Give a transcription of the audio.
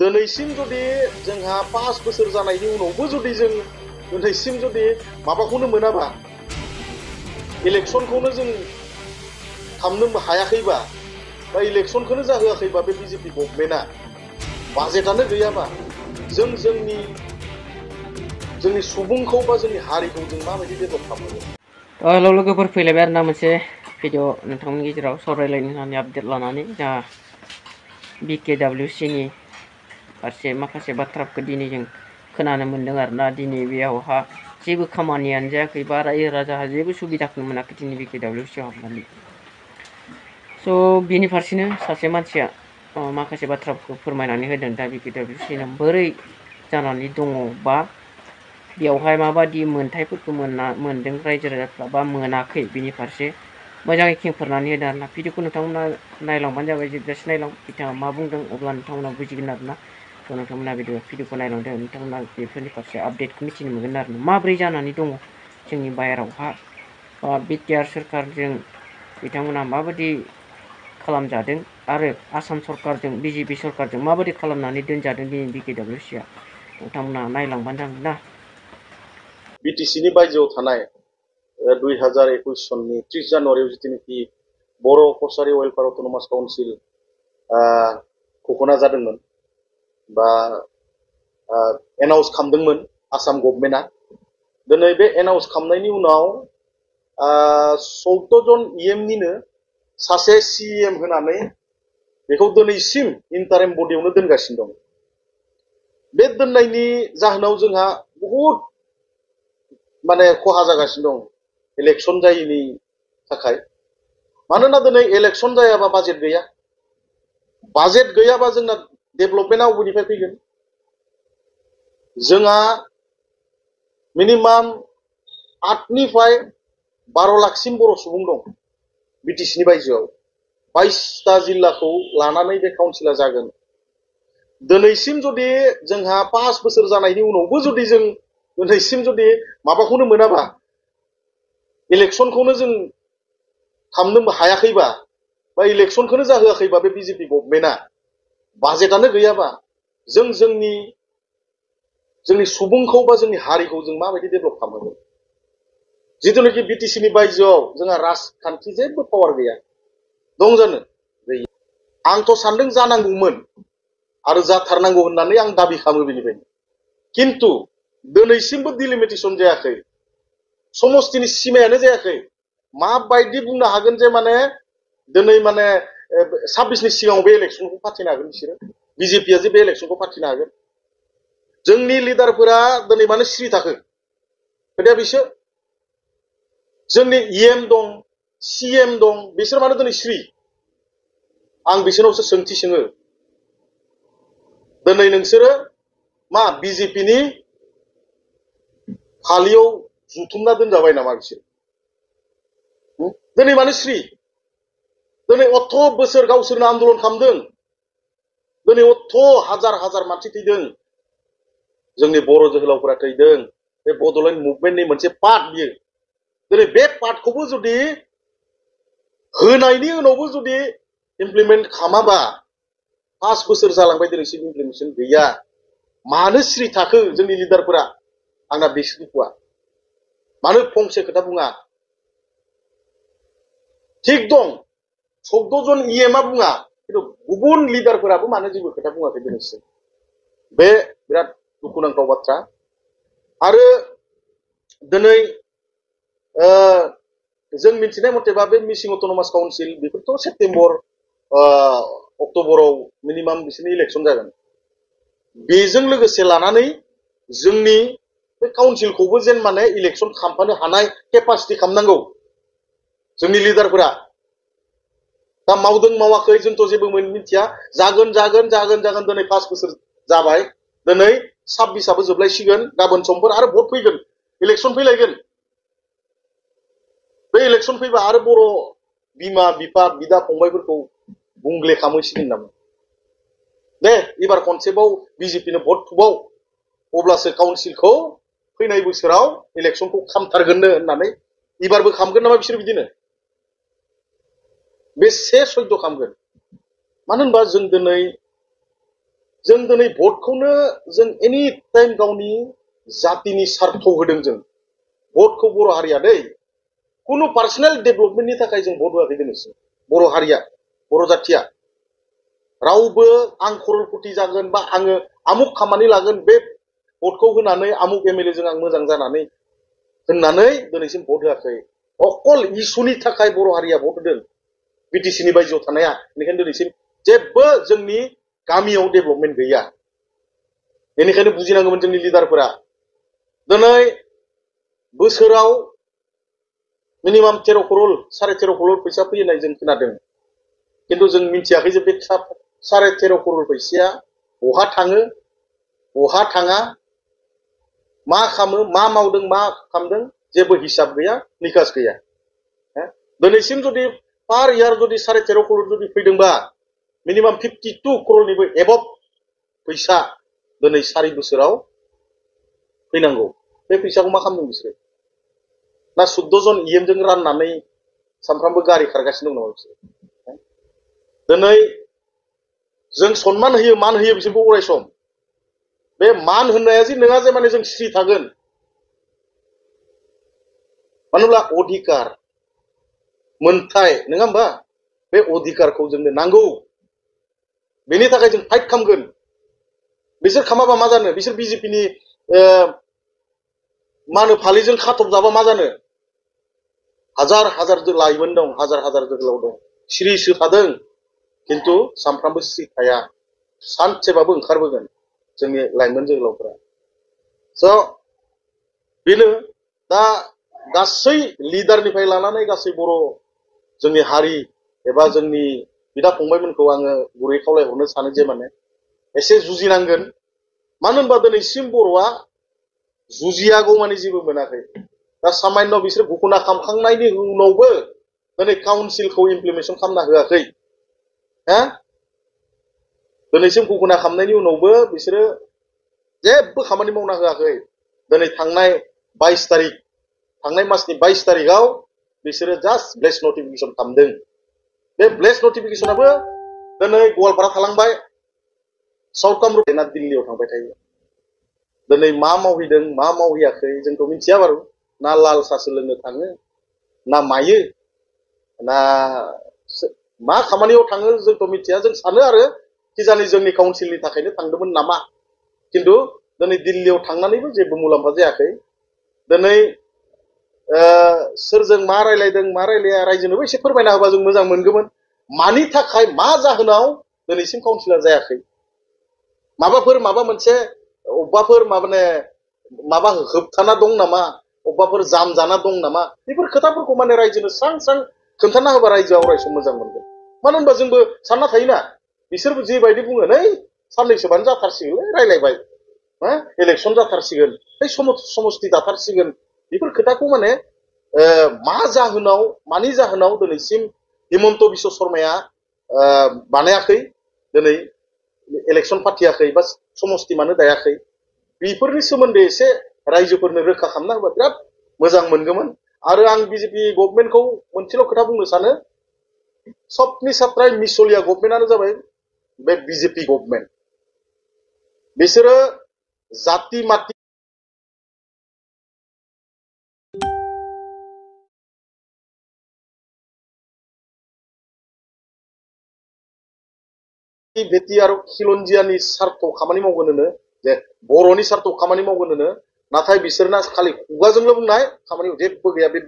दिनैसिम जुदि जोंहा 5 बोसोर जानायनि उनावबो जुदि जों दिनैसिम जुदि माबाखौनो मोनाबा इलेक्शनखौनो जों खालामनो हायाखैबा बा इलेक्शनखौनो जाहोआखैबा बे बिजेपि गभर्नमेन्टआ बाजेटआनो गैयाबा जों जोंनि सुबुंखौ बा जोंनि हारिखौ जों माबायदि डेभेलप खालामनांगौ। हेल' लोगोफोर फैलायबाय आरोना मोनसे भिडिअ नोंथांमोननि गेजेराव सावरायलायनो होननानै आपडेट लानानै दा BKWC नि फारसे माखासे बाथ्राफोरखौ दिनै जों खोनानो मोन्दों आरोना दिनै बेयावहा जेबो खामानियानो जायाखै बा रायजो राजाहा जेबो सुबिदाखौनो मोनाखै दिनै BKWC आव हाबनानै। स' बिनि फारसेनो सासे मानसिया माखासे बाथ्राफोरखौ फोरमायनानै होदों दा BKWC ना बोरै जानानै दङ बा बेवहाय माबादि मोनथायफोरखौ मोनदों रायजो राजाफ्रा बा मोनाखै बिनि फारसे मोजाङै खेंफोरनानै होदों आरोना। भिडिअखौ नोंथांमोना नायलांबानो जाबाय, जोबजासे नायलां बिथाङा मा बुंदों अब्ला नोंथांमोना बुजिगोन आरोना। स' नोंथांमोना भिडिअखौ नायलांदों नोंथांमोना बेफोरनि फारसे आपडेटखौ मिथिनो मोनगोन आरो माब्रै जानानै दङ जोंनि बाहेरावहा बिटिआर सोरखारजों बिथांमोना माबायदि खालामजादों आरो आसाम सरकारजों बिजेपि सरकारजों माबायदि खालामनानै दोनजादों दिनै BKWC आ नोंथांमोना नायलांबानो जागोन ना। बिटिसिनि बायजोआव थानाय 2021 सननि 30 जानुवारियाव जितुनिखि बर' कसारि वेलफेयार अट'नमास काउन्सिल घोषणा जादोंमोन बा एनाउन्स खालामदोंमोन आसाम गभर्नमेन्टआ। दिनै बे एनाउन्स खालामनायनि उनाव 14 जन इएमनिनो सासे सिएम होनानै बेखौ दिनैसिम इन्टारिम बडियावनो दोनगासिनो दं। बे दोननायनि जाहोनाव जोंहा बहुद माने खहा जागासिनो दं इलेक्शन जायैनि थाखाय। मानोना दिनै इलेक्शन जायाबा बाजेट गैया, बाजेट गैयाबा जोंना डेभेलपमेन्टआ बबेनिफ्राय फैगोन। जोंहा मिनिमाम 8 निफ्राय 12 लाखसिम बर' सुबुं दं बिटिसिनि बायजोआव। 22टा जिल्लाखौ लानानै बे काउन्सिला जागोन। दिनैसिम जुदि जोंहा 5 बोसोर जानायनि उनावबो जुदि जों दिनैसिम जुदि माबाखौनो मोनाबा इलेक्शनखौनो जों खालामनो हायाखैबा बा इलेक्शनखौनो जाहोआखैबा बे बिजेपि गभर्नमेन्टआ बाजेटआनो गैयाबा जों जोंनि सुबुंखौ बा जोंनि हारिखौ जों माबायदि डेभेलप खालामनांगौ। जिथुनाखि बिटिसिनि बायजोआव जोंहा राजखान्थि जेबो पावार गैया, दं जानो गैया। आंथ' सानदों जानांगौमोन आरो जाथारनांगौ होननानै आं दाबि खालामो बेनिफ्रायनो। खिन्थु दिनैसिमबो डिलिमिटेसन जायाखै, समस्तिनि सिमायानो जायाखै। माबायदि बुंनो हागोन जे माने दिनै माने 26नि सिगाङाव बे इलेक्शनखौ फाथिनो हागोन बिसोरो, बिजेपिया जे बे इलेक्शनखौ फाथिनो हागोन। जोंनि लिडारफोरा दिनै मानो सिरि थाखो खोथाया बिसोर। जोंनि इएम दं, सिएम दं, बिसोर मानो दिनै सिरि। आं बिसोरनावसो सोंथि सोङो, दिनै नोंसोरो मा बिजेपिनि फालियाव जुथुमना दोनजाबाय नामा बिसोर? दिनै मानो सिरि? दिनै 18 बोसोर गावसोरनो आन्दलन खालामदों, दिनै 18 हाजार हाजार मानसि थैदों, जोंनि बर' जोहोलावफोरा थैदों। बे बड'लेण्ड मुभमेन्टनि मोनसे पार्ट बियो। दिनै बे पार्टखौबो जुदि होनायनि उनावबो जुदि इमप्लिमेन्ट खालामाबा 5 बोसोर जालांबाय दिनैसिम इमप्लिमेन्टेसन गैया। मानो सिरि थाखो जोंनि लिडारफोरा? आंना बेसो दुखुआ। मानो फंसे खोथा बुङा? थिग दं 14 जन इएमआ बुङा, खिन्थु गुबुन लिडारफोराबो मानो जेबो खोथा बुङाखै दिनैसिम। बे बिराद दुखुनांथाव बाथ्रा। आरो दिनै जों मिथिनाय मथेबा बे मिसिं अट'नमास काउन्सिल बेफोरथ' सेप्तेम्बर अक्ट'बराव मिनिमाम बिसोरनि इलेक्शन जागोन। बेजों लोगोसे लानानै जोंनि बे काउन्सिलखौबो जेन माने इलेक्शन खालामफानो हानाय केपासिटि खालामनांगौ जोंनि लिडारफोरा। दा मावदों मावाखै जोंथ' जेबो मिथिया। जागोन जागोन जागोन जागोन दिनै 5 बोसोर जाबाय, दिनै 26आबो जोबलायसिगोन, गाबोन समफोर आरो भट फैगोन, इलेक्शन फैलायगोन। बे इलेक्शन फैबा आरो बर' बिमा बिफा बिदा फंबायफोरखौ बुंग्ले खालामहैसिगोन नामा? दे एबार खनसेबाव बिजेपिनो भट थुबाव, अब्लासो काउन्सिलखौ फैनाय बोसोराव इलेक्शनखौ खालामथारगोननो होननानै एबारबो खालामगोन नामा बिसोर बिदिनो? बेसे सैध' खालामगोन? मानो होनबा जों दिनै जों दिनै भटखौनो जों एनि टाइम गावनि जातिनि सार्थ होदों जों भटखौ बर' हारिया दै कुनु पार्सनेल डेभेलपमेन्टनि थाखाय जों भट होआखै दिनैसिम बर' हारिया बर' जातिया रावबो आं खरलपति जागोन बा आङो आमुक खामानि लागोन बे भटखौ होनानै आमुक एमएलए जों आं मोजां जानानै होननानै दिनैसिम भट होआखै अकल इसुनि थाखाय बर' हारिया भट होदों बिटिसिनि बायजोआव थानाया बेनिखायनो दिनैसिम जेबो जोंनि गामियाव डेभेलपमेन्ट गैया बेनिखायनो बुजिनांगौमोन जोंनि लिडारफोरा दिनै बोसोराव मिनिमाम 13 करोड़ 13.5 करोड़ फैसा फैयो होननाय जों खोनादों किन्तु जों मिथियाखै जे बे 13.5 करोड़ फैसाया बहा थाङो बहा थाङा मा खालामो मा मावदों मा खालामदों जेबो हिसाब गैया निकास गैया दिनैसिम जुदि पार इयार जुदि 13.5 करोड़ जुदि फैदोंबा मिनिमाम 52 करोड़निबो एबभ फैसा दिनै 4 बोसोराव फैनांगौ बे फैसाखौ मा खालामदों बिसोरो ना 14 जन इएमजों राननानै सानफ्रामबो गारि खारगासिनो दं नामा बिसोरो दिनै जों सन्मान होयो मान होयो बिसोरखौ अराय सम बे मान होननाया जे नङा जे माने जों सिरि थागोन मानो होनब्ला अधिकार मोनथाय नङा होमबा बे अधिकारखौ जोंनो नांगौ बेनि थाखाय जों फाइट खालामगोन बिसोर खामाबा मा जानो बिसोर बिजेपिनि मा होनो फालिजों खाथब जाबा मा जानो हाजार हाजार लाइमोन दं हाजार हाजार जोहोलाव दं सिरिसो थादों किन्तु सानफ्रामबो सिरि थाया सानसेबाबो ओंखारबोगोन जोंनि लाइमोन जोहोलावफोरा स' बेनो दा गासै लिडारनिफ्राय लानानै गासै बर' जोंनि हारि एबा जोंनि बिदा फंबायमोनखौ आङो गुरै खावलायहरनो सानो जे माने एसे जुजिनांगोन मानो होनबा दिनैसिम बर'आ जुजियागौ माने जेबो मोनाखै दा सामान्य बिसोर घोषणा खालामखांनायनि उनावबो दिनै काउन्सिलखौ इमप्लिमेन्टेसन खालामना होआखै दिनैसिम घोषणा खालामनायनि उनावबो बिसोरो जेबो खामानि मावना होआखै दिनै थांनाय 22 तारिख थांनाय मासनि 22 तारिखआव बिसोरो जास्ट ब्लेस नटिफिकेसन खालामदों बे ब्लेस नटिफिकेसनाबो दिनै गवालपारा थालांबाय साउथ कामरुप ना दिल्लीयाव थांबाय थायो दिनै मा मावहैदों मा मावहैयाखै जोंथ' मिथिया बारु ना लाल सासो लोंनो थाङो ना मायो ना मा खामानियाव थाङो जोंथ' मिथिया जों सानो आरो किजानि जोंनि काउन्सिलनि थाखायनो थांदोंमोन नामा किन्तु दिनै दिल्लीयाव थांनानैबो जेबो मुलाम्फा जायाखै दिनै सोरजों मा रायलायदों मा रायलाया रायजोनोबो एसे फोरमायना होबा जों मोजां मोनगौमोन मानि थाखाय मा जाहोनाव दिनैसिम काउन्सिलर जायाखै माबा मोनसे अबेबाफोर माबा होबथाना दं नामा अबेबाफोर जाम जाना दं नामा बेफोर खोथाफोरखौ माने रायजोनो स्रां स्रां खोन्थाना होबा रायजोआ अरायसम मोजां मोनगोन मानो होनबा जोंबो सानना थायोना बिसोरबो जेबायदि बुङो नै साननैसोबानो जाथारसिगोन रायलायबाय इलेक्सन जाथारसिगोन बै समस्ति दाथारसिगोन बेफोर खोथाखौ माने मा जाहोनाव मानि जाहोनाव दिनैसिम हिमन्त बिश्व शर्माया बानायाखै दिनै इलेक्सन फाथियाखै बा समस्ति मानो दायाखै बेफोरनि सोमोन्दै एसे रायजोफोरनो रोखा खालामना होबा बिराद मोजां मोनगौमोन आरो आं बिजेपि गभर्नमेन्टखौ मोनसेल' खोथा बुंनो सानो सबनि साफ्राय मिसलिया गभर्नमेन्टआनो जाबाय बे बिजेपि गभर्नमेन्ट बिसोरो जाति माति बेटि आरो खिलन्जियानि सार्थ खामानि मावगोन होनो जे बर'नि सार्थ खामानि मावगोन होनो नाथाय बिसोरना खालि खुगाजोंल' बुंनाय खामानियाव जेबो गैया बे